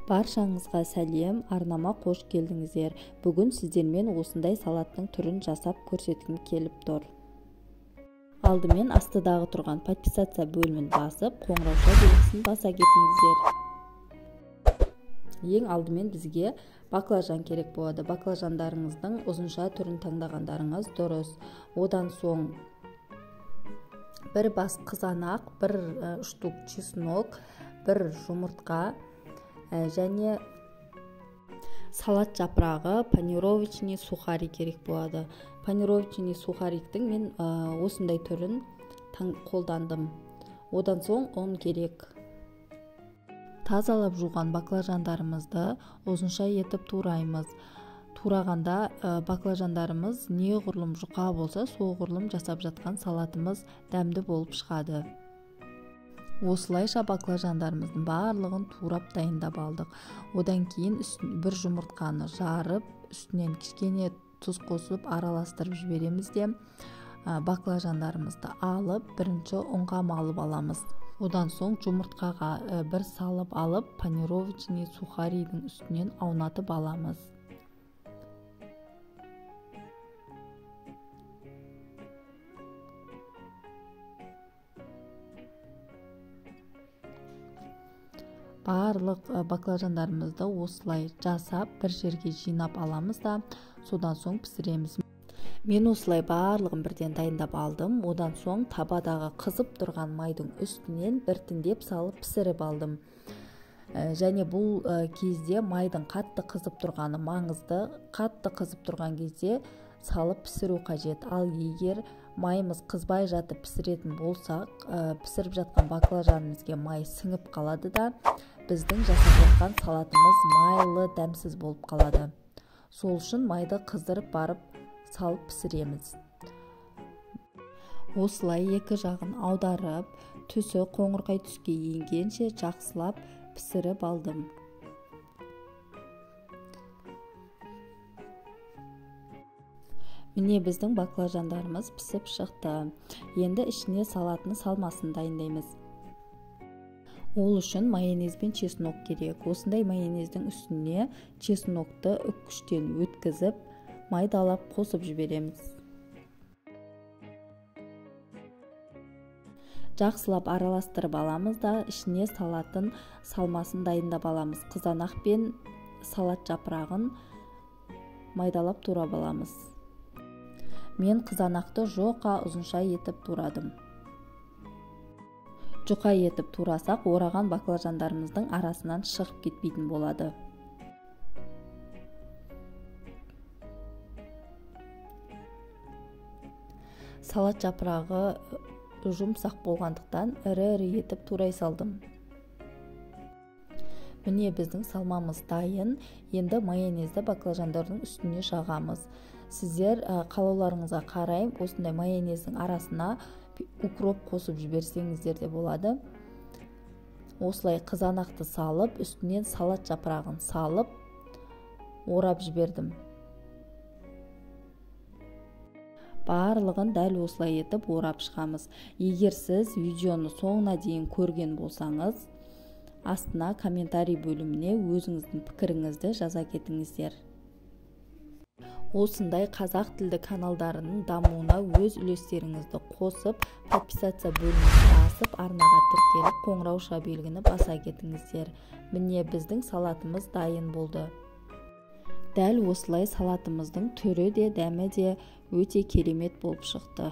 Баршаңызға сәлем, арнама қош келдіңіздер. Бүгін сіздермен осындай салаттың түрін жасап көрсеткім келіп тұр. Алдымен астыдағы тұрған подписаться бөлімін басып, қоңырауша белгісін баса кетіңіздер. Ең алдымен бізге баклажан керек болады. Баклажандарыңыздың ұзынша түрін таңдағандарыңыз дұрыс. Одан соң бір бас қызанақ, бір штук чеснок, бір жұмыртқа және салат жапырағы, панировочный сухари керек болады. Панировочный сухариктің мен осындай түрін қолдандым. Одан соң ұн керек. Тазалап жуған баклажандарымызды ұзынша етіп тураймыз. Турағанда баклажандарымыз неғұрлым жұқа болса, соғұрлым жасап жатқан салатымыз дәмді болып шығады. Осылайша баклажандарымыздың барлығын турап дайындап алдық. Одан кейін бір жұмыртқаны жарып, үстінен кішкене тұз қосып араластырып жібереміз де, баклажандарымызды алып, бірінші ұнға малып аламыз. Одан соң жұмыртқаға бір салып алып, панировочный сухаридің үстінен аунатып аламыз. Барлық баклажандарымызды осылай жасап, бір жерге жинап аламыз да, содан соң пісіреміз. Мен осылай барлығын бірден дайындап алдым. Одан соң табадағы қызып тұрған майдың үстінен біртіндеп салып пісіріп алдым. Және бұл кезде майдың қатты қызып тұрғаны маңызды. Қатты қызып тұрған кезде салып пісіру қажет. Ал егер майымыз қызбай жатып пісіретін болсақ, пісіріп жатқан баклажанымызге май сіңіп қалады да, біздің жасап жатқан салатымыз майлы, дәмсіз болып қалады. Сол үшін майды қыздырып барып салып пісіреміз. Осылай екі жағын аударып, түсі қоңырқай түске енгенше жақсылап пісіріп алдым. Міне біздің баклажандарымыз пісіп шықты. Енді ішіне салатын салмасын дайындаймыз. Ол үшін майонез бен чеснок керек. Осындай майонездің үстіне чеснокты үккіштен өткізіп, майдалап қосып жібереміз. Жақсылап араластырып аламыз да, ішіне салатын салмасын дайындап аламыз. Қызанақ пен салат жапырағын майдалап турап аламыз. Мен қызанақты жұқа ұзынша етіп турадым. Жұқа етіп турасақ, ораған баклажандарымыздың арасынан шығып кетпейтін болады. Салат жапырағы жұмсақ болғандықтан ірі-ірі етіп турай салдым. Міне біздің салмамыз дайын. Енді майонезді баклажандардың үстіне жағамыз. Сіздер қалауларыңызға қарай осындай майонездің арасына укроп қосып жіберсеңіздер де болады. Осылай қызанақты салып, үстінен салат жапырағын салып, орап жібердім. Барлығын дәл осылай етіп орап шығамыз. Егер сіз видеоны соңына дейін көрген болсаңыз, астына комментарий бөліміне өзіңіздің пікіріңізді жаза кетіңіздер. Осындай қазақ тілді каналдарының дамуына өз үлестеріңізді қосып, подписаться бөлімін басып, арнаға тіркеліп, қоңырауша белгіні баса кетіңіздер. Міне біздің салатымыз дайын болды. Дәл осылай салатымыздың түрі де, дәмі де өте керемет болып шықты.